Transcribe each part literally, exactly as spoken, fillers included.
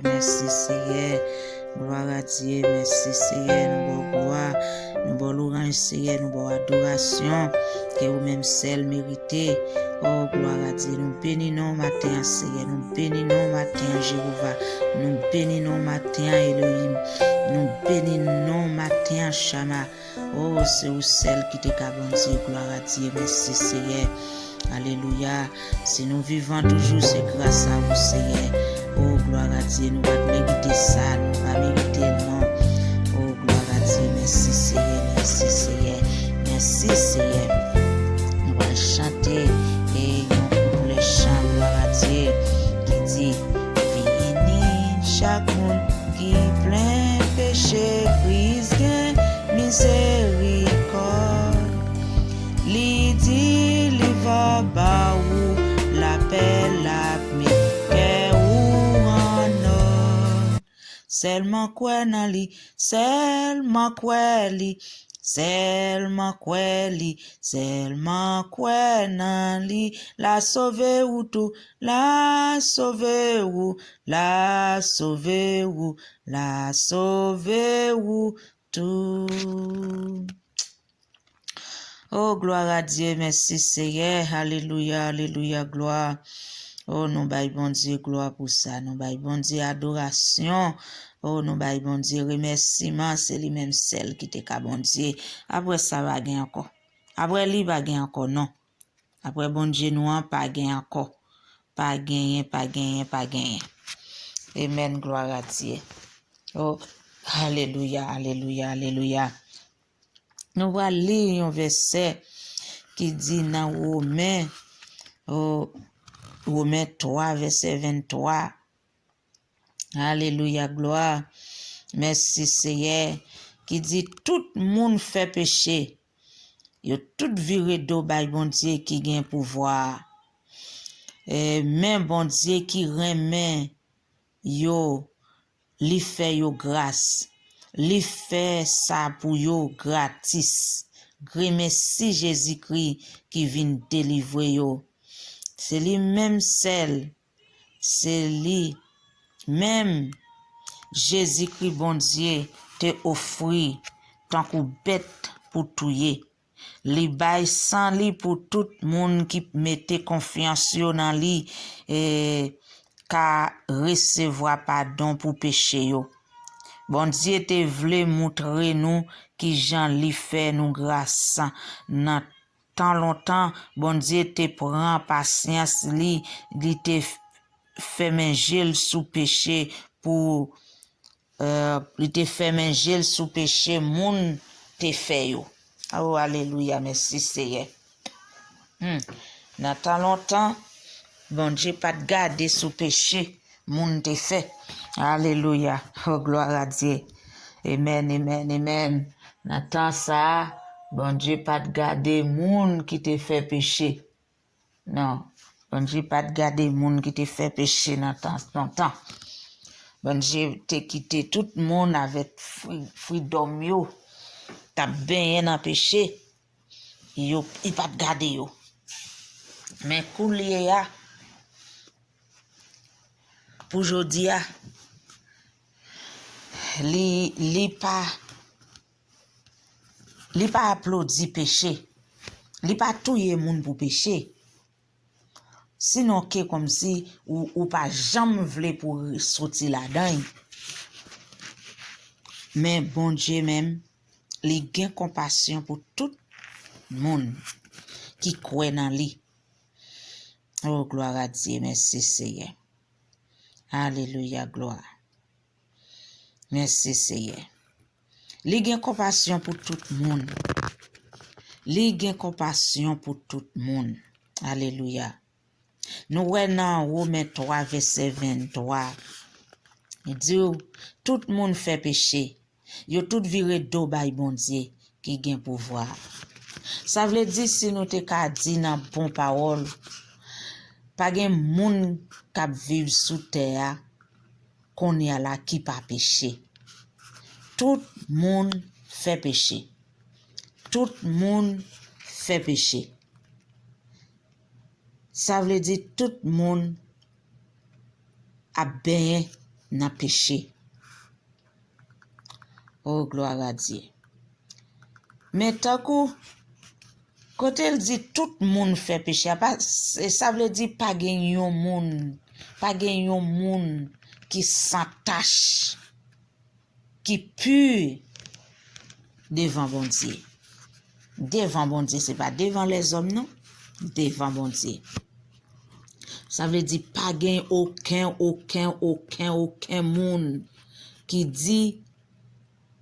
Mèsi, Seyè. Glwa a Dye. Mèsi, Seyè. Nou ba w glwa. Nou ba w lwanj, Seyè. Nou ba w adorasyon ke ou menm sèl merite. O, glwa a Dye. Nou beni non w maten an, Seyè. Nou beni non w maten an, Jewova. Nou beni non w maten an, Elohim. Nou beni non w maten an, Chama. O, se ou sèl ki te ka Bondye. Glwa a Dye. Mèsi, Seyè. Alelouya. Si nou vivan toujou, se gras a ou, Seyè. O, glwa a Dye, nou pa t merite sa, nou pa merite l, non. O, glwa a Dye, mèsi, Seyè, mèsi, Seyè, mèsi, Seyè. Nou pral chante, e, yon kouplè chan, glwa a Dye, ki di, vini chak moun ki plen peche, Kris gen mizerikòd. Li di li va ba ou lapè, l ap met kè ou an òd. Sèlman kwè nan li, sèlman kwè li, sèlman kwè li, sèlman kwè nan li. L a sove ou tou, l a sove ou, l a sove ou, l a sove ou tou. O, glwa a Dye, mèsi, Seyè. Alelouya, alelouya, glwa. O, nou bay Bondye glwa pou sa. Nou bay Bondye adorasyon. O, nou bay Bondye remèsiman. Se li menm sèl ki te ka Bondye. Apre sa, pa gen ankò. Apre li, pa gen ankò, non. Apre Bondye nou an, pa gen ankò. Pa genyen, pa genyen, pa genyen. Amèn, glwa a Dye. O, alelouya, alelouya, alelouya. Nou pral li yon vèsè ki di nan Women, o, Women twa, vèsè venntwa. Alelouya, glwa. Mèsi, Seyè. Ki di, tout moun fè peche. Yo tout vire do bay Bondye ki gen pouvwa a. E, men Bondye ki renmen yo, li fè yo gras. Li fè sa pou yo gratis. Gremesi Jezikri ki vin delivre yo. Se li menm sèl, se li menm Jezikri Bondye te ofri tankou bèt pou touye. Li bay san li pou tout moun ki mete konfyans yo nan li, e, ka resevwa padon pou peche yo. Bondye te vle moutre nou ki jan li fè nou gras. Nan tan lontan, Bondye te pran pasyans li, li te f-, fèmen je l sou peche pou, e, li te fèmen je l sou peche moun te fè yo. O, alelouya, mèsi, Seyè. Hmm. Nan tan lontan, Bondye pa t gade sou peche moun te fè. Alelouya. O, glwa a Dye. Amèn, amèn, amèn. Nan tan sa a, Bondye pa t gade moun ki te fè peche. Non, Bondye pa t gade moun ki te fè peche nan tan lontan. Bondye te kite tout moun avèk fri-, fridòm yo, t ap benyen nan peche. Yo, li pa t gade yo. Men koulye a, pou jodi a, li, li pa, li pa aplodi peche. Li pa touye moun pou peche. Sinon ke kòmsi ou, ou pa janm vle pou w soti ladan l. Men Bondye menm, li gen konpasyon pou tout moun ki kwè nan li. O, glwa a Dye, mèsi, Seyè. Alelouya, glwa. Mèsi, Seyè. Li gen konpasyon pou tout moun. Li gen konpasyon pou tout moun. Alelouya. Nou wè nan Women twa, vèsè venntwa, li di w, tout moun fè peche. Yo tout vire do bay Bondye ki gen pouvwa. Sa vle di, si nou te ka di nan bon pawòl, pa gen moun k ap viv sou tè a kounye a la ki pa peche. Tout moun fè peche. Tout moun fè peche. Sa vle di tout moun ap benyen nan peche. O, glwa a Dye. Men tankou, kote l di tout moun fè peche, a pa, sa vle di pa gen yon moun, pa gen yon moun ki san tach, ki pi devan Bondye. Devan Bondye, se pa devan lèzòm, non. Devan Bondye. Sa vle di pa gen okenn, okenn, okenn, okenn moun ki di,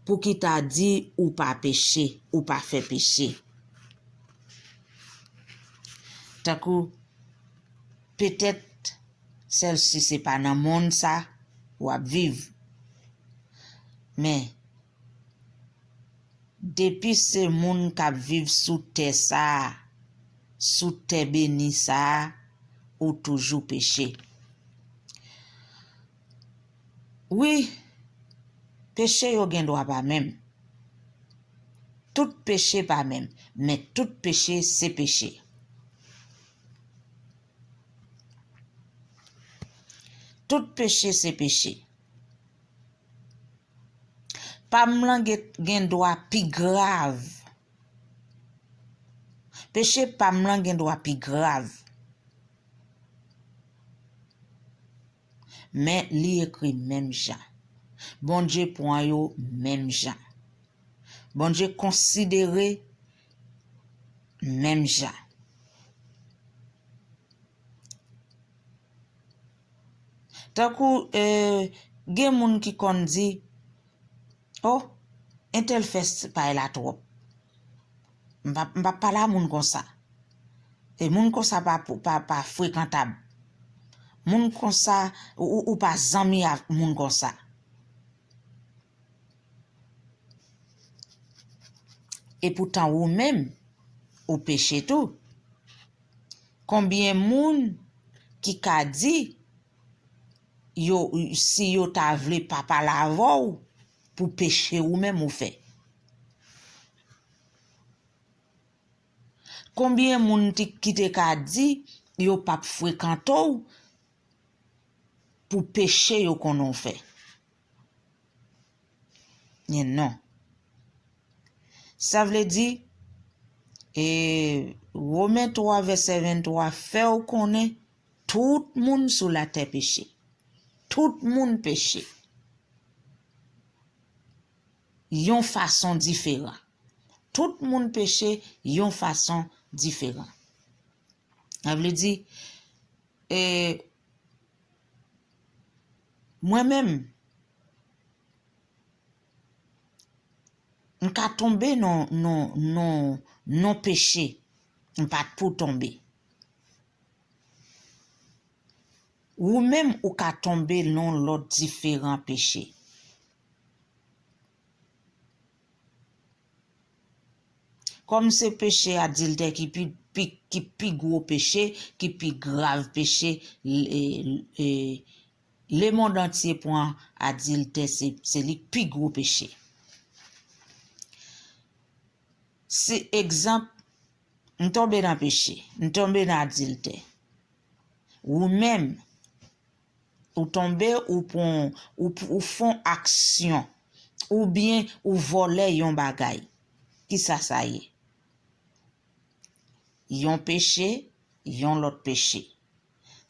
pou ki ta di ou pa peche, ou pa fè peche. Tankou, petèt, sèl si se pa nan monn sa w ap viv. Men, depi se moun k ap viv sou tè sa a, sou tè beni sa a, ou toujou peche. Wi, peche yo gen dwa pa menm. Tout peche pa menm, men tout peche se peche. Tout peche se peche. Pa m lan gen, gen dwa pi grav. Peche pa m lan gen dwa pi grav. Men li ekri menm jan. Bondye pran yo menm jan. Bondye konsidere menm jan. Tankou, eh, gen moun ki konn di, "Oh, entèl fè s-, pay la twòp." M p ap, m p ap pale a moun konsa. E moun konsa pa, pa, pa frekantab. Moun konsa, ou, ou, ou pa zanmi ak moun konsa. Epoutan ou menm, ou peche tou. Konbyen moun ki ka di yo, si yo ta vle pa pale avè w pou peche ou menm ou fè? Konbyen moun ti, ki te ka di yo p ap frekante w pou peche yo konnen w fè? Men non. Sa vle di, e, Women twa vèsè venntwa fè w konnen tout moun sou latè peche. Tout moun peche. Yon fason diferan. Tout moun peche yon fason diferan. Sa vle di, e, mwen menm, m ka tonbe nan, nan, nan, nan peche m pa t pou tonbe. Ou menm, ou ka tonbe nan lòt diferan peche. Kòm se peche adiltè ki pi, pi, ki pi gwo peche, ki pi grav peche, e, e, lemonn antye pran adiltè, se, se li k pi gwo peche. Se egzanp, m tonbe nan peche, m tonbe nan adiltè. Ou menm, ou tonbe, ou pran, ou, ou fè yon aksyon, oubyen ou vòlè yon bagay. Kisa sa ye? Yon peche, yon lòt peche.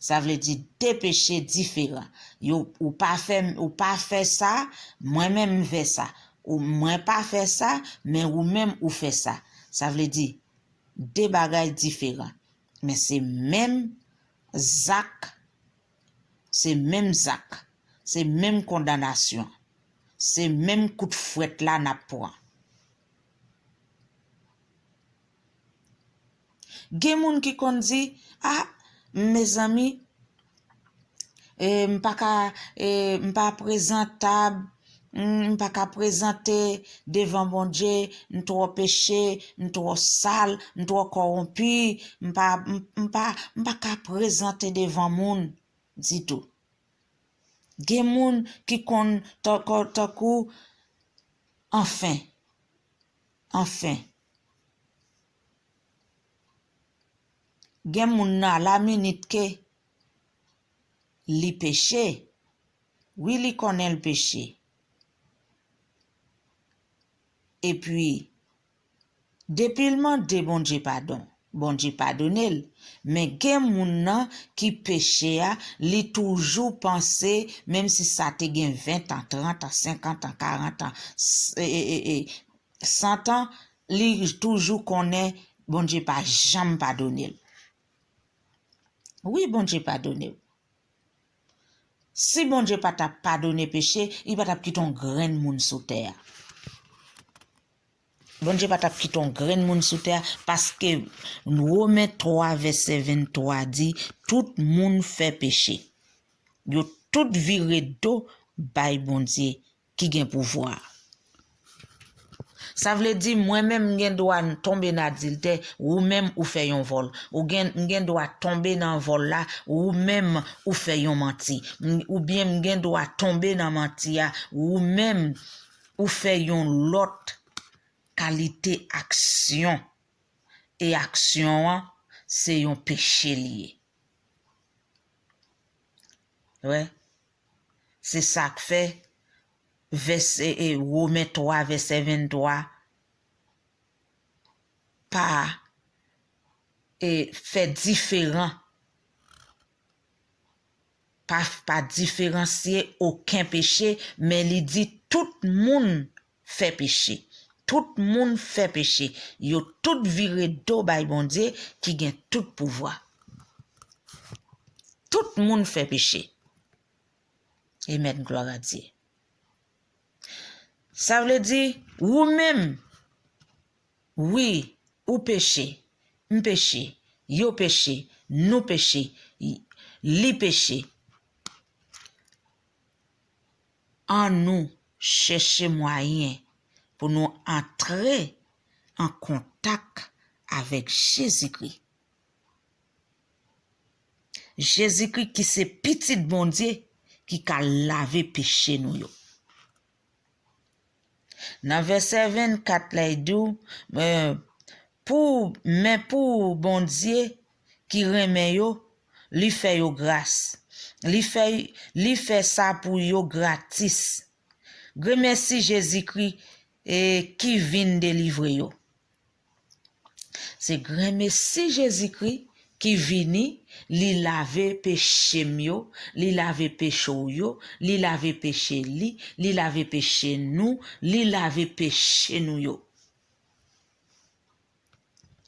Sa vle di de peche diferan. Yo, ou pa fè, ou pa fè sa, mwen menm m fè sa. Ou, mwen pa fè sa, men ou menm ou fè sa. Sa vle di de bagay diferan. Men se menm zak, se menm zak, se menm kondanasyon, se menm kout fwèt la n ap pran. Gen moun ki konn di, "Ah, mezanmi, e, m pa ka, e, m pa prezantab, m, m pa ka prezante devan Bondye, m twò peche, m twò sal, m twò kòwonpi, m pa, m, m pa, m pa ka prezante devan moun ditou." Gen moun ki konn tankou, tankou, anfen, anfen. Gen moun nan, la minit ke li peche, Wi, li konnen l peche. Epi, depi l mande Bondye padon, Bondye padone l. Men gen moun nan ki peche a, li toujou panse, menm si sa te gen ven tan, trant an, senkant an, karant an, s-, e, e, e, e, san tan, li toujou konnen Bondye pa janm padone l. Wi, Bondye padone w. Si Bondye pa t ap padone peche, li pa t ap kite yon grenn moun sou tè a. Bondye pa t ap kite yon grenn moun sou tè a, paske Women twa vèsè venntwa di, tout moun fè peche. Yo tout vire do bay Bondye ki gen pouvwa a. Sa vle di, mwen menm, m gen dwa tonbe nan adiltè, ou menm, ou fè yon vòl. Ou gen, m gen dwa tonbe nan vòl la, ou menm, ou fè yon manti. M, oubyen m gen dwa tonbe nan manti a, ou menm, ou fè yon lòt kalite aksyon. E aksyon an, se yon peche li ye. Wè. Se sa k fè vèsè, e, Women twa, vèsè venntwa, pa, e, fè diferan, pa, pa diferansye okenn peche, men li di tout moun fè peche. Tout moun fè peche. Yo tout vire do bay Bondye ki gen tout pouvwa. Tout moun fè peche. Amen, gloire à Dieu. Sa vle di, ou menm, wi, ou peche, m peche, yo peche, nou peche, li peche. Annou chèche mwayen pou nou antre an kontak avèk Jezikri. Jezikri ki se Pitit Bondye ki ka lave peche nou yo. Nan vèsè vennkat la, li di w, eh, pou, men pou Bondye ki renmen yo, li fè yo gras. Li fè, li fè sa pou yo gratis. Granmèsi Jezikri, eh, ki vin delivre yo. Se granmesi Jezikri ki vini, li lave peche m yo, li lave peche w yo, li lave peche li, li lave peche nou, li lave peche nou yo.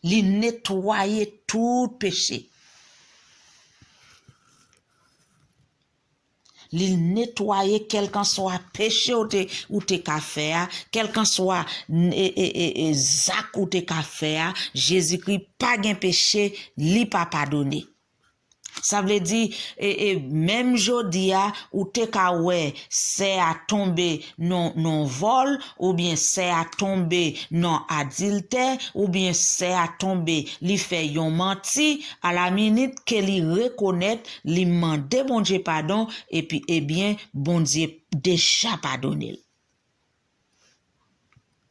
Li netwaye tout peche. Li netwaye kèlkanswa peche ou te, ou te ka fè a, kèlkanswa n-, e, e, e, e, zak ou te ka fè a, Jezikri pa gen peche, li pa padone. Sa vle di, e, e, menm jodi a, ou te ka wè sè a tonbe nan, nan vòl, oubyen sè a tonbe nan adiltè, oubyen sè a tonbe, li fè yon manti, alaminit ke li rekonèt, li mande Bondye padon, epi, ebyen, Bondye deja padone l.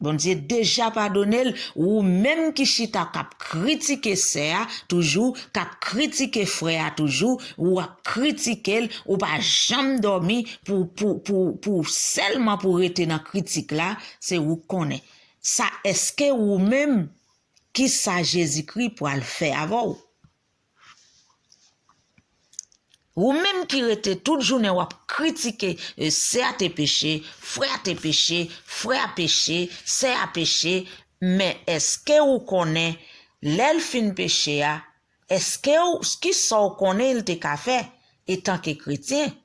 Bondye deja padone l, ou menm ki chita k ap kritike sè a toujou, k ap kritike frè a toujou, ou ap kritike l, ou pa janm dòmi pou, pou, pou, pou sèlman pou rete nan kritik la, se ou k konnen. Sa, èske ou menm, ki sa Jezikri pral fè avè w? Ou menm ki rete tout jounen w ap kritike, e, sè a te peche, frè a te peche, frè a peche, sè a peche, men èske ou konnen lè l fin peche a, èske w, kisa w konnen l te ka fè etanke kretyen?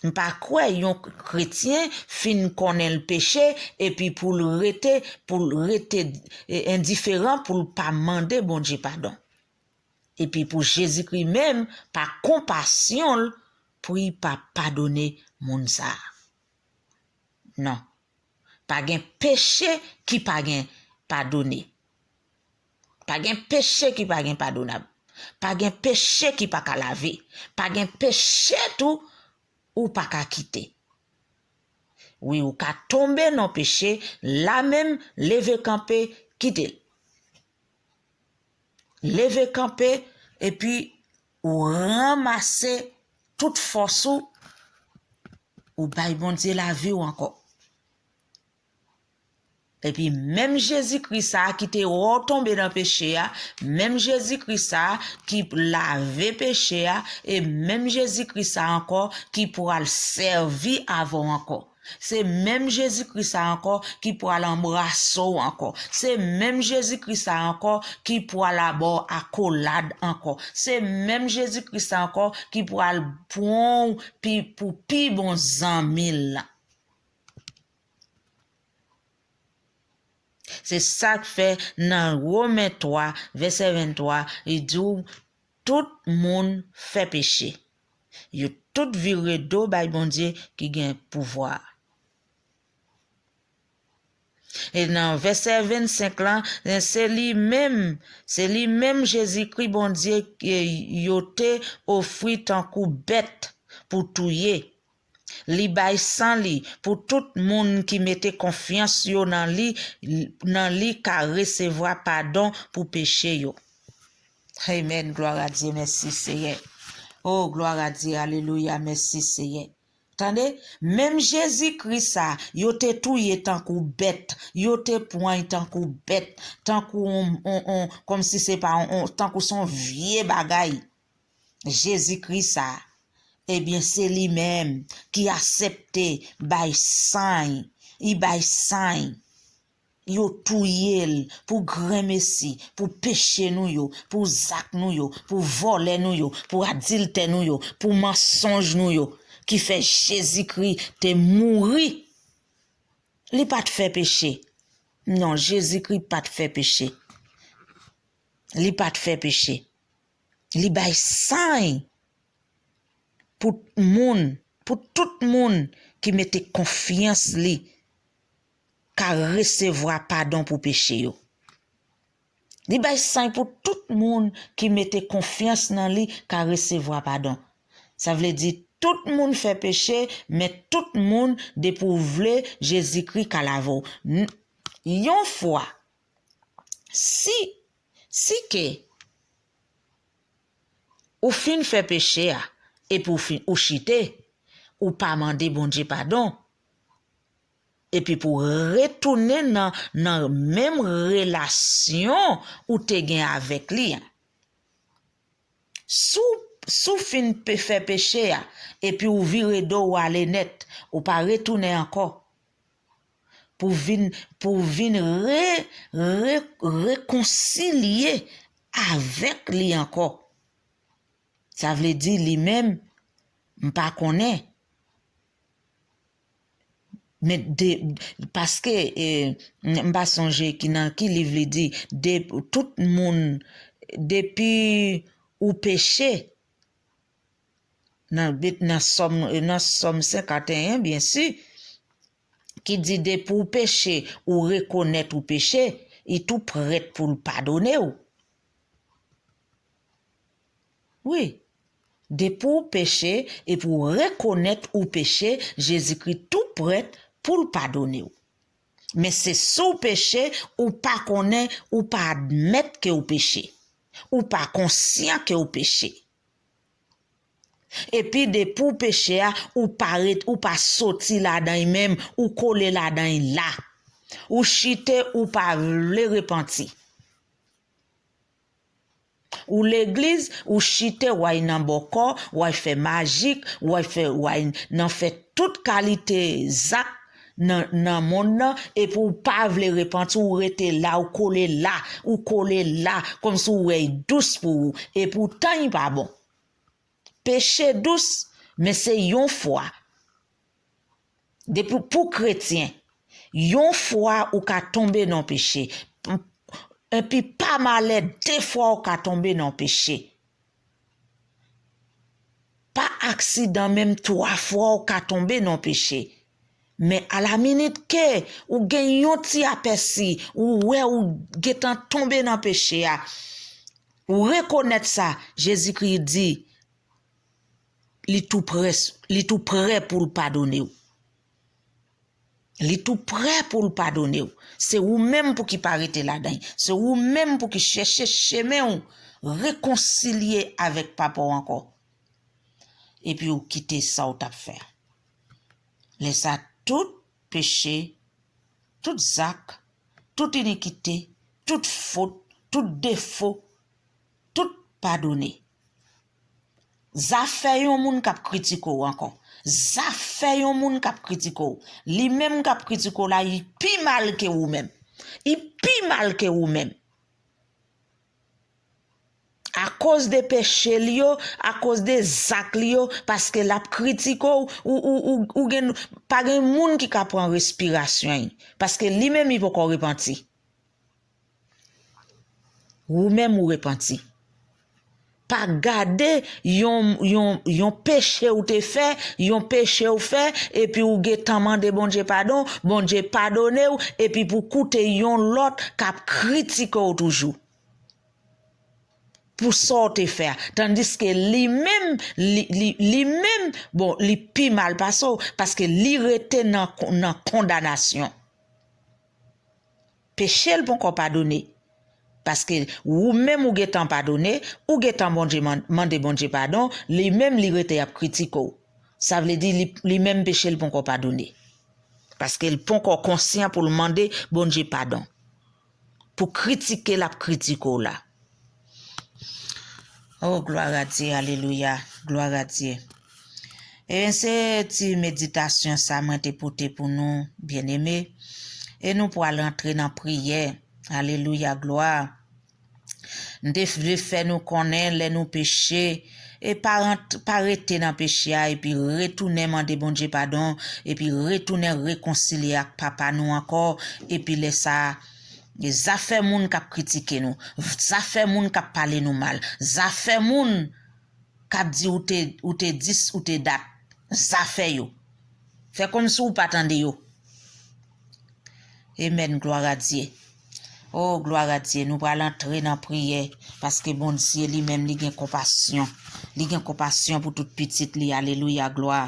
M pa kwè yon kretyen fin konnen l peche epi pou l rete, pou l rete, e, endiferan, pou l pa mande Bondye padon. Epi pou Jezikri menm, pa konpasyon l, pou li pa padone moun sa a. Non. Pa gen peche ki pa gen padone. Pa gen peche ki pa gen padonab. Pa gen peche ki pa ka lave. Pa gen peche tou ou pa ka kite. Wi, ou ka tonbe nan peche, la menm, leve kanpe, kite l. Leve kanpe, epi ou ranmase tout fòs ou, Ou bay Bondye lavi w ankò. Epi menm Jezikri sa a ki te wè w tonbe nan peche a, menm Jezikri sa a ki lave peche a, e menm Jezikri sa a ankò ki pral sèvi avè w ankò. Se menm Jezikri sa a ankò ki pral anbrase w ankò. Se menm Jezikri sa a ankò ki pral ba w akolad ankò. Se menm Jezikri sa a ankò ki pral pran w pi, pou pi bon zanmi l lan. Se sa k fè nan Women twa, vèsè venntwa, li di w, tout moun fè peche. Yo tout vire do bay Bondye ki gen pouvwa a. E nan vèsè vennsenk lan, se li menm, se li menm Jezikri Bondye ke yo te ofri tankou bèt pou touye. Li bay san li pou tout moun ki mete konfyans yo nan li, nan li ka resevwa padon pou peche yo. Amen, gloire à Dieu, mèsi Seyè. Oh, gloire à Dieu, alelouya, mèsi Seyè. Tande, menm Jezikri sa, yo te touye tankou bèt, yo te pran tankou bèt, tankou on, on, on, kòmsi se pa on, on, tankou se on vye bagay. Jezikri sa, ebyen, se li menm ki aksepte bay san, li bay san. Yo touye l pou grenmesi, pou peche nou yo, pou zak nou yo, pou vòlè nou yo, pou adiltè nou yo, pou mansonj nou yo, ki fè Jezikri te mouri. Li pa t fè peche. Non, Jezikri pa t fè peche. Li pa t fè peche. Li bay san pou moun, pou tout moun ki mete konfyans li ka resevwa padon pou peche yo. Li bay san pou tout moun ki mete konfyans nan li ka resevwa padon. Sa vle di tout moun fè peche, men tout moun, depi w vle, Jezikri ka lave w. N-, yon fwa, si, si ke ou fin fè peche a, epi ou fin, ou chite, ou pa mande Bondye padon, epi pou retounen nan, nan menm relasyon ou te gen avèk li an. Si w, si w fin pe-, fè peche a, epi ou vire do w ale nèt, ou pa retounen ankò. Pou vin, pou vin re-, re-, rekonsilye avèk li ankò. Sa vle di li menm, m pa konnen. Men de, paske, eh, m pa sonje ki nan ki liv li di, de, tout moun, depi ou peche, nan, nan Sòm, nan Sòm senkanteyen, byen si, ki di depi ou peche, ou rekonèt ou peche, li tou prèt pou l padone w. Wi. Depi w peche epi w rekonèt ou peche, Jezikri tou prèt pou l padone w. Men se si w peche, ou pa konnen, ou pa admèt ke w peche. Ou pa konsyan ke w peche. Epi depi w peche a, ou pa ret, ou pa soti ladan l menm, ou kole ladan l la. Ou chite, ou pa vle repanti. Ou legliz, ou chite, w al nan bòkò, w al fè majik, w al fè, w al nan fè tout kalite zak nan, nan mond nan, epi w pa vle repanti, ou rete la, ou kole la, ou kole la, kòmsi w wè l dous pou ou, e poutan l pa bon. Peche dous, men se yon fwa. Depi pou kretyen, yon fwa ou ka tonbe nan peche. Epi pa malè, de fwa ou ka tonbe nan peche. Pa aksidan, menm twa fwa ou ka tonbe nan peche. Men alaminit ke ou gen yon ti apèsi, ou wè ou gentan tonbe nan peche a, ou rekonèt sa, Jezikri di, li tou prè, li tou prè pou l padone w. Li tou prè pou l padone w. Se ou menm pou ki pa rete ladan l. Se ou menm pou ki chèche chemen w rekonsilye avèk Papa w ankò. Epi w kite sa w t ap fè. Lè sa, tout peche, tout zak, tout inikite, tout fot, tout defo, tout padone. Zafè yon moun k ap kritike w ankò. Zafè yon moun k ap kritike w. Li menm k ap kritike w la, li pi mal ke ou menm. Li pi mal ke ou menm. Akoz de peche li yo, akoz de zak li yo, paske l ap kritike w, ou, ou, ou, ou gen, pa gen moun ki ka pran respirasyon l, paske li menm li poko repanti. Ou menm ou repanti. Pa gade yon, yon, yon peche ou te fè, yon peche ou fè, epi ou gentan mande Bondye padon, Bondye padone w, epi pou koute yon lòt k ap kritike w toujou. Pou sa w te fè a. Tandiske li menm, li, li, li menm, bon, li pi mal pase w, paske li rete nan, nan kondanasyon. Peche l poko padone. Paske ou menm ou gentan padone, ou gentan Bondye man-, mande Bondye padon, li menm li rete ap kritike w. Sa vle di li, li menm peche l poko padone. Paske l poko konsyan pou l mande Bondye padon. Pou kritike l ap kritike w la. Oh, gloire à Dieu, alelouya, gloire à Dieu. E se ti meditasyon sa mwen te pote pou nou, byeneme. E nou pral rantre nan priyè. Alelouya, glwa. M te vle fè nou konnen lè nou peche, e pa rant-, pa rete nan peche a, epi retounen mande Bondye padon, epi retounen rekonsilye ak Papa nou ankò, epi lè sa, e zafè moun k ap kritike nou, zafè moun k ap pale nou mal, zafè moun k ap di ou te, ou te dis, ou te dat, zafè yo. Fè kòmsi ou pa tande yo. Amen, gloire à Dieu. Oh, gloire à Dieu. Nou pral antre nan priyè, paske Bondye li menm li gen konpasyon. Li gen konpasyon pou tout pitit li. Alelouya, glwa.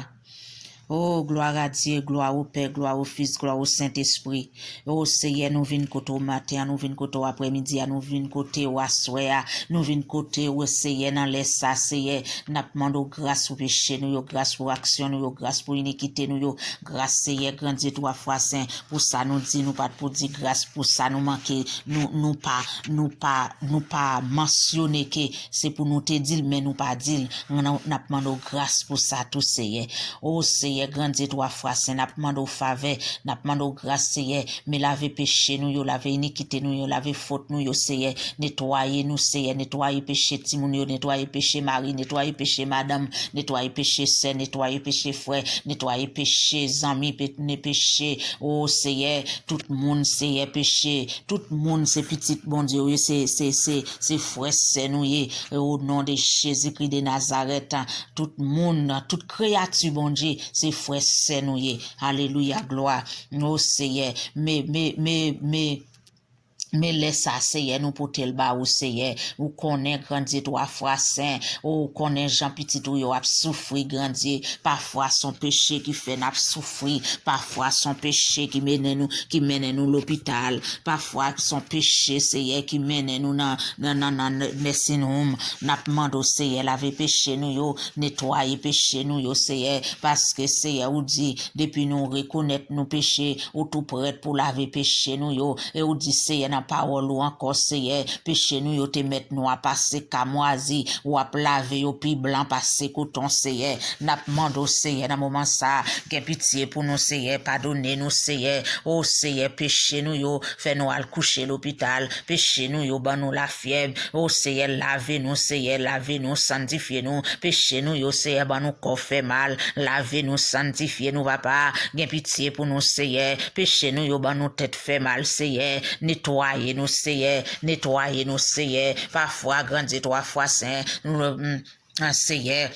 Oh, gloire à Dieu, gloire au Père, gloire au Fils, gloire au Saint-Esprit. Oh, Seyè, nou vin kote w maten an, nou vin kote w aprèmidi a, nou vin kote w aswè a, nou vin kote w, Seyè, nan lè sa, Seyè. N ap mande w gras pou peche nou yo, gras pou aksyon nou yo, gras pou inikite nou yo, gras, Seyè, grandye twa fwa sen, pou sa nou di, nou pa t pou di, gras pou sa nou manke, nou, nou pa, nou pa, nou pa mansyone ke se pou nou te di l, men nou pa di l. N, n ap mande w gras pou sa tou, Seyè. O Seyè, grandye twa fwa sen, n ap mande w favè, n ap mande w gras, Seyè. Men lave peche nou yo, lave inikite nou yo, lave fot nou yo, Seyè. Netwaye nou, Seyè. Netwaye peche timoun yo, netwaye peche mari, netwaye peche madanm, netwaye peche sè, netwaye peche frè, netwaye peche zanmi, pe-, ne peche, o Seyè, tout moun, Seyè, peche. Tout moun se pitit Bondye yo ye, se, se, se, se frè, sè nou ye. O non de Jezikri de Nazarèt, tout moun, tout kreyati Bondye, se frè, sè nou ye. Alelouya, glwa. O Seyè, men, men, men, men, men lè sa, Seyè, nou pote l ba ou, Seyè. Ou konnen, grandye twa fwa sen. Ou konnen jan pitit ou yo ap soufri, grandye. Pafwa, se yon peche ki fè n ap soufri. Pafwa, se yon peche ki mennen nou, ki mennen nou lopital. Pafwa, se yon peche, Seyè, ki mennen nou nan, nan, nan, nan nursing home. N ap mande w, Seyè, lave peche nou yo, netwaye peche nou yo, Seyè. Paske, Seyè, ou di, depi nou rekonèt nou peche, ou tou prèt pou lave peche nou yo. E ou di, Seyè, nan pawòl ou ankò, Seyè, peche nou yo te mèt nwa pase kamwazi, w ap lave yo pi blan pase koton, Seyè. N ap mande w, Seyè, nan moman sa a, gen pitye pou nou, Seyè, padone nou, Seyè. O Seyè, peche nou yo fè nou al kouche lopital, peche nou yo ban nou lafyèv. O Seyè, lave nou, Seyè, lave nou, sanntifye nou. Peche nou yo, Seyè, ban nou kò fè mal, lave nou, sanntifye nou, Papa. Gen pitye pou nou, Seyè. Peche nou yo ban nou tèt fè mal, Seyè. Netwaye nou, Seyè. Netwaye nou, Seyè. Pafwa, grandye twa fwa sen, nou, mm, ah, Seyè,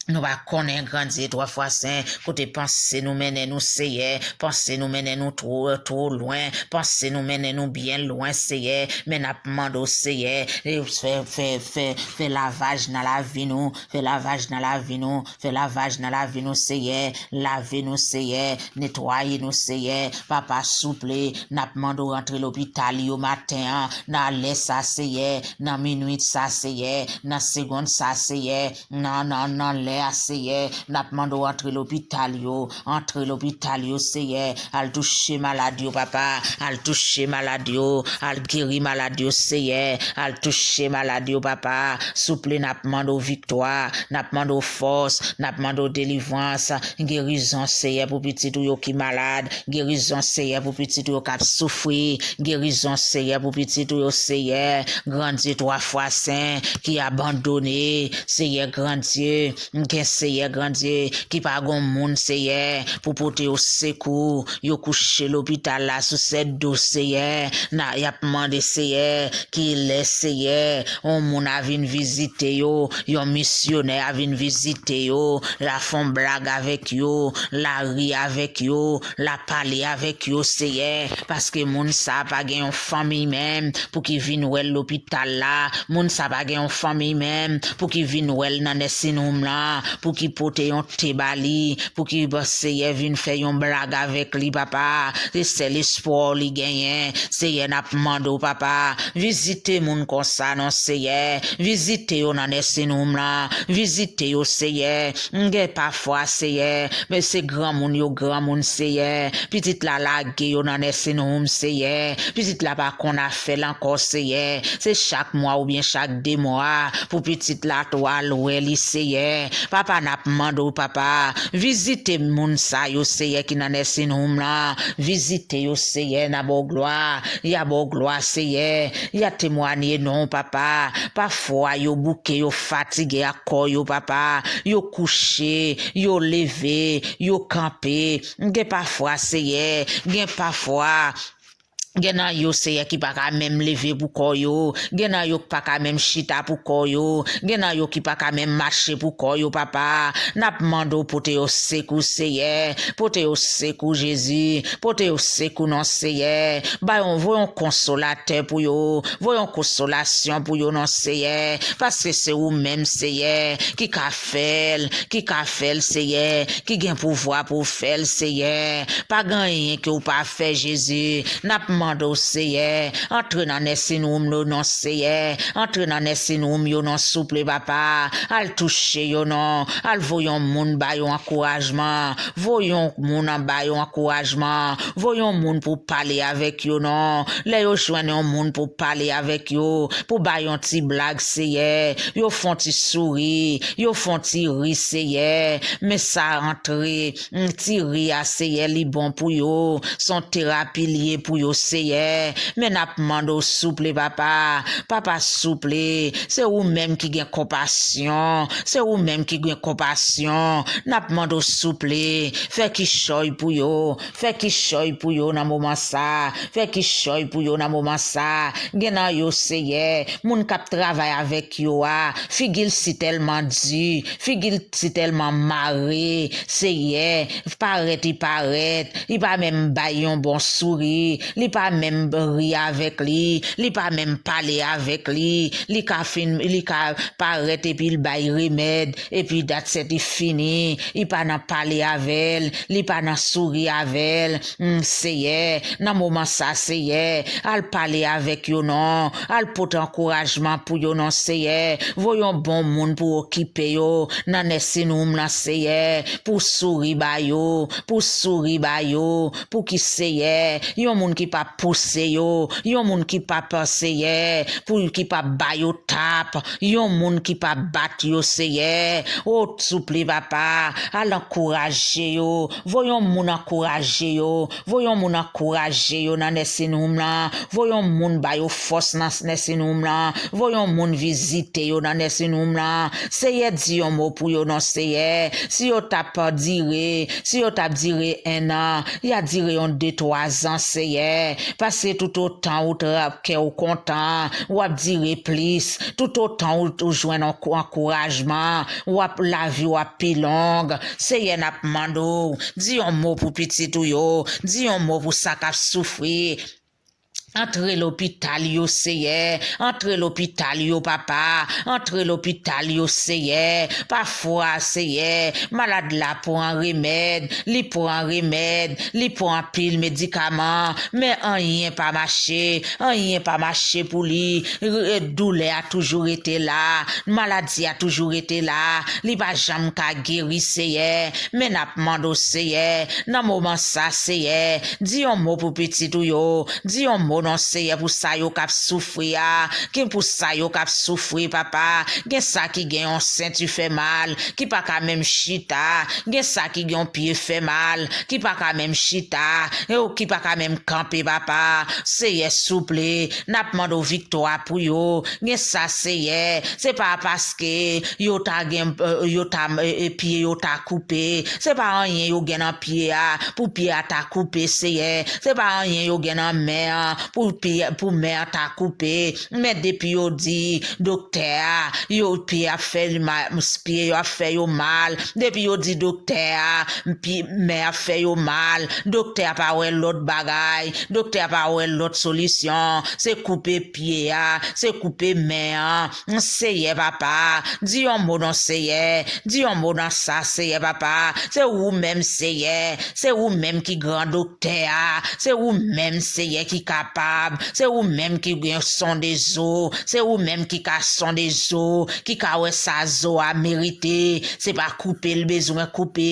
nou pa konnen, grandye twa fwa sen, kote panse nou mennen nou, Seyè. Panse nou mennen nou two, two lwen. Panse nou mennen nou byen lwen, Seyè. Men n ap mande w, Seyè, e fè, fè, fè, fè lavaj nan lavi nou. Fè lavaj nan lavi nou. Fè lavaj nan lavi nou, Seyè. Lave nou, Seyè. Netwaye nou, Seyè. Papa, souple, n ap mande w rantre lopital yo maten an, nan lè sa, Seyè, nan minwit sa, Seyè, nan segonn sa, Seyè, nan, nan, nan lè a, Seyè, n ap mande w antre lopital yo, antre lopital yo, Seyè, al touche malad yo, papa, al touche malad yo, al geri malad yo, Seyè, al touche malad yo, papa, souple, n ap mande w viktwa, n ap mande w fòs, n ap mande w delivrans, gerizon, Seyè, pou pitit ou yo ki malad, gerizon, Seyè, pou pitit ou yo k ap soufri, gerizon, Seyè, pou pitit ou yo, Seyè, Grandye twa fwa sen, ki abandone, Seyè, Grandye, gen Seyè, Grandye, ki pa gon moun, Seyè, pou pote yo sekou, yo kouche lopital la sou sèt do, Seyè, na, y ap mande, Seyè, ki lè, Seyè, yon moun a vin vizite yo, yon misyonè a vin vizite yo, l a fè yon blag avèk yo, l a ri avèk yo, l a pale avèk yo, Seyè, paske moun sa a pa gen yon fanmi menm pou ki vin wè l lopital la, moun sa a pa gen yon fanmi menm pou ki vin wè l nan nursing home lan, pou ki pote yon te ba li, pou ki, Seyè, vin fè yon blag avèk li, papa. Se sèl espwa w li genyen. Seyè, n ap mande w, papa, vizite moun konsa non, Seyè. Vizite yo nan nursing home lan. Vizite yo, Seyè. M gen pafwa, Seyè, men se granmoun yo granmoun, Seyè. Pitit la lage yo nan nursing home, Seyè. Pitit la pa konn afè l ankò, Seyè. Se chak mwa oubyen chak de mwa pou pitit la tou al wè li, Seyè. Papa, n ap mande w, papa, vizite moun sa yo, Seyè, ki nan nursing home lan. Vizite yo, Seyè, n a ba w glwa. Y a ba w glwa, Seyè. Y a temwanye non w, papa. Pafwa, yo bouke, yo fatige ak kò yo, papa. Yo kouche, yo leve, yo kanpe. Gen pafwa, Seyè, gen pafwa, gen nan yo, Seyè, ki pa ka menm leve pou kò yo. Gen nan yo ki pa ka menm chita pou kò yo. Gen nan yo ki pa ka menm mache pou kò yo, papa. N ap mande w pote yo sekou, Seyè. Pote yo sekou, Jezi. Pote yo sekou non, Seyè. Ba yo, voye yon konsolatè pou yo. Voye yon konsolasyon pou yo non, Seyè. Paske se ou menm, Seyè, ki ka fè l, ki ka fè l, Seyè, ki gen pouvwa pou w fè l, Seyè. Pa gen anyen ke w pa fè, Jezi. N ap mande w, Seyè, antre nan nursing home yo non, Seyè. Antre nan nursing home yo non, souple, papa. Al touche yo non. Al voye yon moun ba yo ankourajman. Voye yon moun an ba yo ankourajman. Voye yon moun pou pale avèk yo non. Lè yo jwenn yon moun pou pale avèk yo, pou ba yon ti blag, Seyè, yo fè yon ti souri, yo fè yon ti ri, Seyè. Men sa antre, mm, ti ri a, Seyè, li bon pou yo. Se yon terapi l ye pou yo, Seyè. Men n ap mande w, souple, papa. Papa, souple. Se ou menm ki gen konpasyon. Se ou menm ki gen konpasyon. N ap mande w, souple. Fè kichòy pou yo. Fè kichòy pou yo nan moman sa. Fè kichòy pou yo nan moman sa. Gen nan yo, Seyè, moun k ap travay avèk yo a, figi l si tèlman di, figi l si tèlman mare, Seyè, parèt li parèt, li pa menm bay yon bon souri, li pa menm ri avèk li, li pa menm pale avèk li, li ka fin, li ka parèt epi l bay remèd, epi dat sèt li fini, li pa nan pale avè l, li pa nan souri avè l. Mm, Seyè, nan moman sa, Seyè, al pale avèk yo non, al pote ankourajman pou yo non, Seyè. Voye yon bon moun pou okipe yo nan nursing home lan, Seyè, pou souri ba yo, pou souri ba yo, pou ki, Seyè, yon moun ki pa pouse yo, yon moun ki pa, Seyè, pou ki pa ba yo tap, yon moun ki pa bat yo, Seyè. O, souple, papa, al ankouraje yo. Voye yon moun ankouraje yo. Voye yon moun ankouraje yo nan nursing home lan. Voye yon moun ba yo fòs nan nursing home lan. Voye yon moun vizite yo nan nursing home lan. Seyè, di yon mo pou yo non, Seyè. Si yo t ap dire, si yo t ap dire en an, y a dire yon de, twa zan, Seyè. Paske toutotan ou tra-, kè w kontan, w ap dire plis. Toutotan ou, ou jwenn ankou-, ankourajman, w ap, lavi w ap pi long. Seyè, n ap mande w, di yon mo pou pitit ou yo, di yon mo pou sa k ap soufri. Antre lopital yo, Seyè. Antre lopital yo, papa. Antre lopital yo, Seyè. Pafwa, Seyè, malad la pran remèd, li pran remèd, li pran anpil medikaman, men anyen pa mache, anyen pa mache pou li. Re- Doulè a toujou rete la, maladi a toujou rete la, li pa janm ka geri, Seyè. Men n ap mande w, Seyè, nan moman sa, Seyè, di yon mo pou pitit ou yo, di yon mo non, Seyè, pou sa yo k ap soufri a, ki pou sa yo k ap soufri, papa. Gen sa ki gen yon senti fè mal, ki pa ka menm chita, gen sa ki gen yon pye fè mal, ki pa ka menm chita, yo ki pa ka menm kanpe, papa. Seyè, souple, n ap mande w viktwa pou yo. Gen sa, Seyè, se pa paske yo ta gen, eh, yo ta, eh, eh, pye yo ta koupe. Se pa anyen yo gen nan pye a, pou pye a ta koupe, Seyè. Se pa anyen yo gen nan men an, pou pye, pou men an ta koupe. Men depi yo di doktè a, yo pye ap fè li mal, pye yo ap fè yo mal. Depi yo di doktè a, pye, men ap fè yo mal. Doktè a pa wè lòt bagay. Doktè a pa wè lòt solisyon. Se koupe pye a, se koupe men an. Seyè papa, di yon mo non, Seyè. Di yon mo nan sa, Seyè papa. Se ou menm, Seyè. Se ou menm ki gran doktè a. Se ou menm, Seyè, ki kapab. Se ou menm ki gen sonde zo. Se ou menm ki ka sonde zo, ki ka wè sa zo a merite. Se pa koupe l bezwen koupe.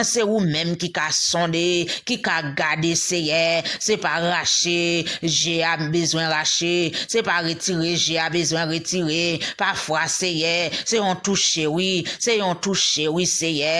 Se ou menm ki ka sonde, ki ka gade, Seyè. Se pa rache je a bezwen rache. Se pa retire je a bezwen retire. Pafwa, Seyè, se yon touche, wi. Se yon touche, wi, Seyè.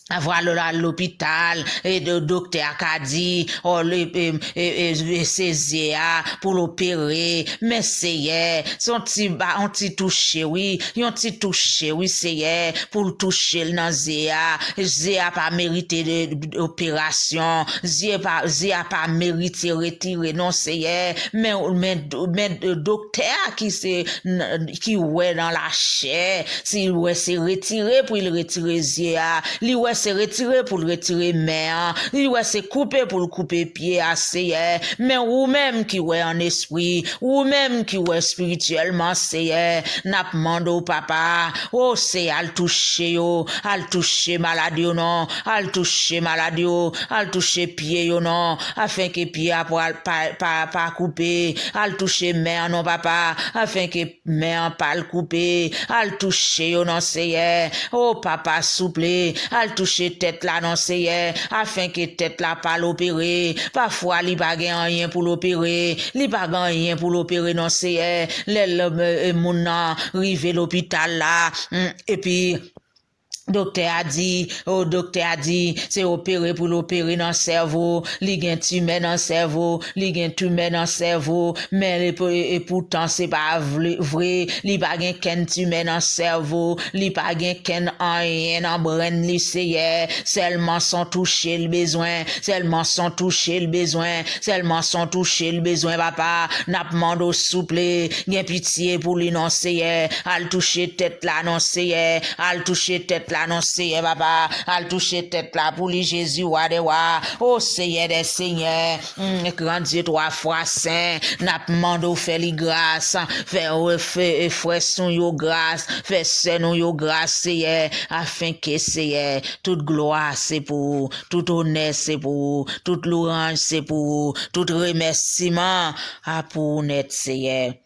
Avwa l al lopital, e do- doktè a ka di, o, le- e- e- e- e- se zye a pou l opere. Men, Seyè, se yon ti ba- yon ti touche, wi. Yon ti touche, wi, Seyè, pou l touche l nan zye a. Zye a pa merite de- de- operasyon. Zye pa- zye a pa merite retire, non, Seyè. Men, men, men doktè a ki se n- ki wè nan lachè, si l wè se retire pou l retire zye a, li wè se retire pou l retire men an, li wè se koupe pou l koupe pye a, Seyè. Men ou menm ki wè an espri, ou menm ki wè espirityèlman, Seyè, n ap mande w, papa, o, se al touche yo, al touche malad yo non, al touche malad yo, al touche pye yo non, afenke pye a pa, pa, pa, pa koupe, al touche men an non, papa, afenke men an pa l koupe, al touche yo non, Seyè. O papa, souple, al touche tèt la non, Seyè, afenke tèt la pa l opere. Pafwa, li pa gen anyen pou l opere. Li pa gen anyen pou l opere non, Seyè. Lè l, e, e, moun nan rive lopital la, mm, epi doktè a di, o, doktè a di, se opere pou l opere nan sèvo, li gen timè nan sèvo, li gen timè nan sèvo, men e, e, e poutan se pa vle- vre, li pa gen kenn timè nan sèvo, li pa gen kenn anyen nan brenn li, Seyè, sèlman se yon touche l bezwen, sèlman se yon touche l bezwen, sèlman se yon touche l bezwen, papa, n ap mande w souple, gen pitye pou li non, Seyè, al touche tèt la non, Seyè, al touche tèt la non, Seyè, papa, al touche tèt la pou li, Jezi, wa dè wa, o Seyè dè seyè, mm, gran Dye twa fwa sen, n ap mande w fè li gras, fè, fè, fè frè sou yo gras, fè sè nou yo gras, Seyè, afenke, Seyè, tout glwa se pou ou, tout onè se pou ou, tout louwanj se pou ou, tout remèsiman a pou ou nèt, Seyè.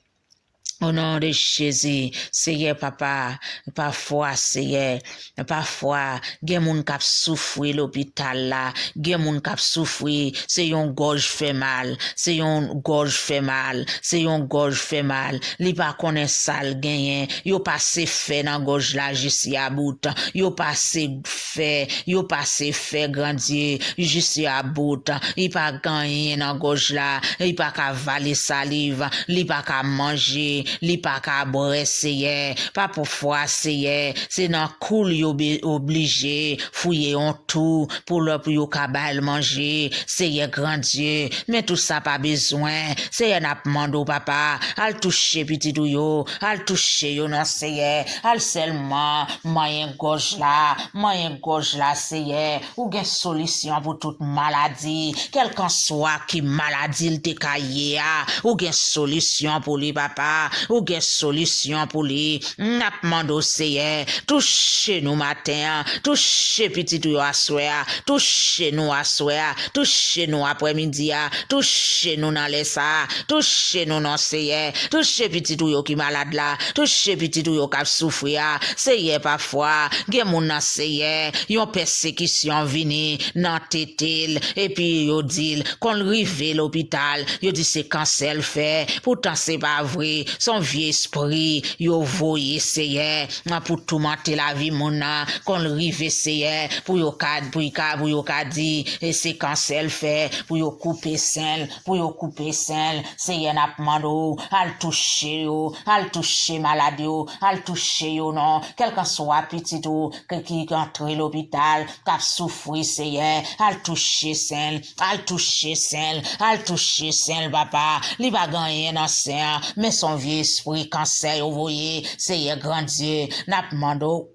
O non de Jezi, Seyè papa, pafwa, Seyè, pafwa, gen moun k ap soufri lopital la, gen moun k ap soufri, se yon gòj fè mal, se yon gòj fè mal, se yon gòj fè mal, li pa konnen sa l genyen, yo pase fè nan gòj la jis y a bout, yo pase fè, yo pase fè, Gran Dye, jis y a bout, li pa gen anyen nan gòj la, li pa ka vale saliv, li pa ka manje, Li pa ka bwè, Seyè. Pa pwòp fwa, Seyè. Se nan kou l yo be-, oblije fouye yon tou pou lè pou yo ka ba l manje. Seyè Gran Dye, men tout sa pa bezwen. Seyè, n ap mande w, papa, al touche pitit ou yo, al touche yo non, Seyè. Al sèlman manyen gòj la, manyen gòj la, Seyè. Ou gen solisyon pou tout maladi, kèlkanswa ki maladi l te ka ye a, ou gen solisyon pou li, papa, ou gen solisyon pou li. N ap mande w, Seyè, touche nou maten an, touche pitit ou yo aswè a, touche nou aswè a, touche nou aprèmidi a, touche nou nan lè sa a, touche nou non, Seyè, touche pitit ou yo ki malad la, touche pitit ou yo k ap soufri a, Seyè, pafwa, gen moun nan, Seyè, yon pèsekisyon vini nan tete l, epi yo di l, kon l rive lopital, yo di se kansè l fè, poutan se pa vre, se yon vye espri yo voye, Seyè, pou toumante lavi moun nan, kon l rive, Seyè, pou yo ka, pou y ka, pou yo ka di, e se kansè l fè, pou yo koupe sen l, pou yo koupe sen l, Seyè, n ap mande w, al touche yo, al touche malad yo, al touche yo non, kèlkanswa pitit ou ki, ki antre lopital, k ap soufri, Seyè, al touche sen l, al touche sen l, al touche sen l, papa. Li pa gen anyen nan sen an, men se yon vye espri kansè yo voye, Seyè Gran Dye, n ap mande w.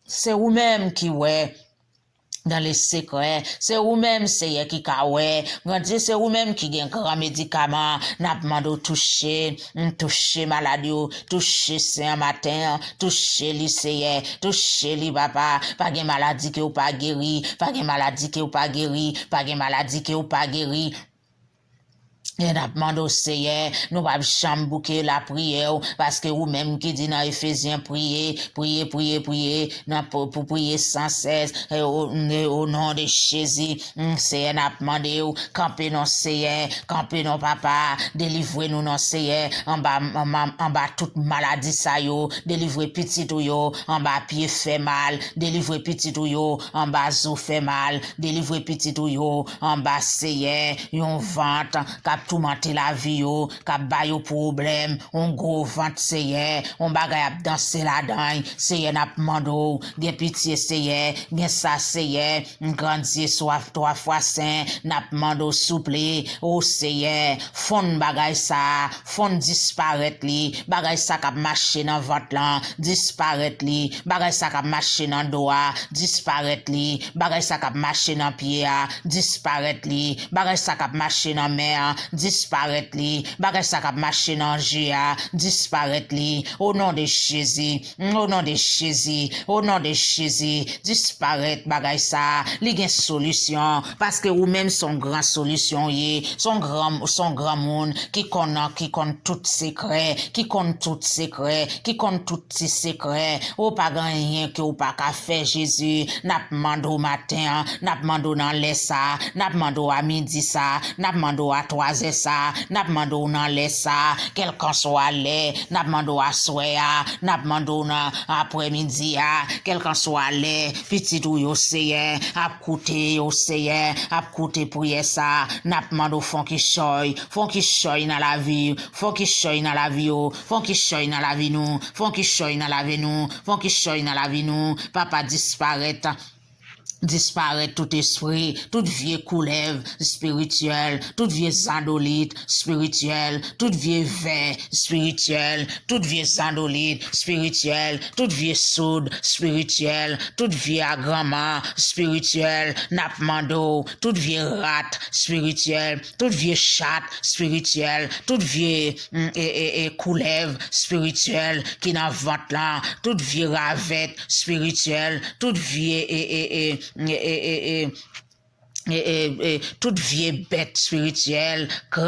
Se ou menm ki wè dans le secret. Se ou menm, Seyè, ki ka wè. Gran Dye, se ou menm ki gen gran medikaman. N ap mande w touche, mm, touche malad yo, touche sen an maten an, touche li, Seyè, touche li, papa. Pa gen maladi ke w pa geri, pa gen maladi ke w pa geri, pa gen maladi ke w pa geri. E n ap mande w, Seyè, nou p ap janm bouke lapriyè w, paske ou menm ki di nan Efezyen, priye, priye, priye, priye, nan, pou, pou priye san sès, e o, e o non de Jezi, mm, Seyè, n ap mande w, kanpe non, Seyè, kanpe non, papa, delivre nou non, Seyè, anba, anba, anba tout maladi sa yo, delivre pitit ou yo, anba pye fè mal, delivre pitit ou yo, anba zo fè mal, delivre pitit ou yo, anba, Seyè, yon vant k ap toumante lavi yo, k ap ba yo pwoblèm, yon gwo vant, Seyè, yon bagay ap danse ladan l, Seyè, n ap mande w, gen pitye, Seyè, gen sa, Seyè, Gran Dye, twa, twa fwa sen, n ap mande w, souple, o Seyè, fonn bagay sa, fonn disparèt li, bagay sa k ap mache nan vant lan, disparèt li, bagay sa k ap mache nan do a, disparèt li, bagay sa k ap mache nan pye a, disparèt li, bagay sa k ap mache nan men an, disparèt li, bagay sa k ap mache nan je a, disparèt li, o non de Jezi, o non de Jezi, o non de Jezi, disparèt bagay sa, li gen solisyon, paske ou menm se yon gran solisyon w ye, se yon gran, se yon gran moun ki konn, ki konn tout sekrè, ki konn tout sekrè, ki konn tout ti sekrè. Ou pa gen anyen ke w pa ka fè, Jezi. N ap mande w maten an, n ap mande w nan lè sa, n ap mande w a midi sa, n ap mande w a twazè sa, n ap mande w nan lè sa, kèlkanswa lè, n ap mande w aswè a, n ap mande w nan aprèmidi a, kèlkanswa lè, pitit ou yo, Seyè, ap koute yo, Seyè, ap koute priyè sa, n ap mande w fè yon kichòy, fè yon kichòy nan lavi, fè yon kichòy nan lavi yo, fè yon kichòy nan lavi nou, fè yon kichòy nan lavi nou, fè yon kichòy nan lavi nou, papa disparèt, disparèt tout espri, tout vye koulèv espirityèl, tout vye zandolit espirityèl, tout vye vè espirityèl, tout vye zandolit espirityèl, tout vye soud espirityèl, tout vye agranman espirityèl, n ap mande w, tout vye rat espirityèl, tout vye chat espirityèl, tout vye, mm, e, e, e, koulèv espirityèl ki nan vant lan, tout vye ravèt espirityèl, tout vye, e, e, e, e, e, e, e, e, e, tout vye bèt espirityèl, k-,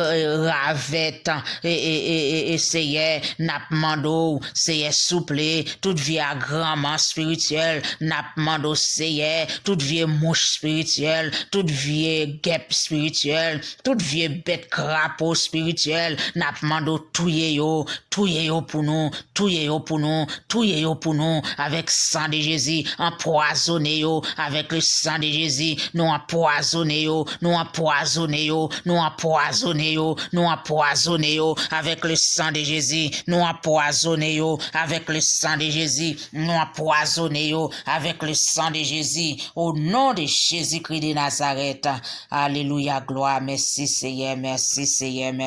ravèt, e, e, e, e, e, Seyè, n ap mande w, Seyè, souple, tout vye agranman espirityèl, n ap mande w, Seyè, tout vye mouch espirityèl, tout vye gèp espirityèl, tout vye bèt krapo espirityèl, n ap mande w touye yo, touye yo pou nou, touye yo pou nou, touye yo pou nou, avèk san de Jezi, anpwazonnen yo avèk le san de Jezi, nou anpwazonnen anpwazonnen yo, nou anpwazonnen yo, nou anpwazonnen yo, nou anpwazonnen yo avèk le sang de Jésus, nou anpwazonnen yo avèk le sang de Jésus, nou anpwazonnen yo avèk le sang de Jésus, au nom de Jésus-Christ de Nazareth. Alelouya, glwa, mèsi Seyè, mèsi Seyè, mèsi.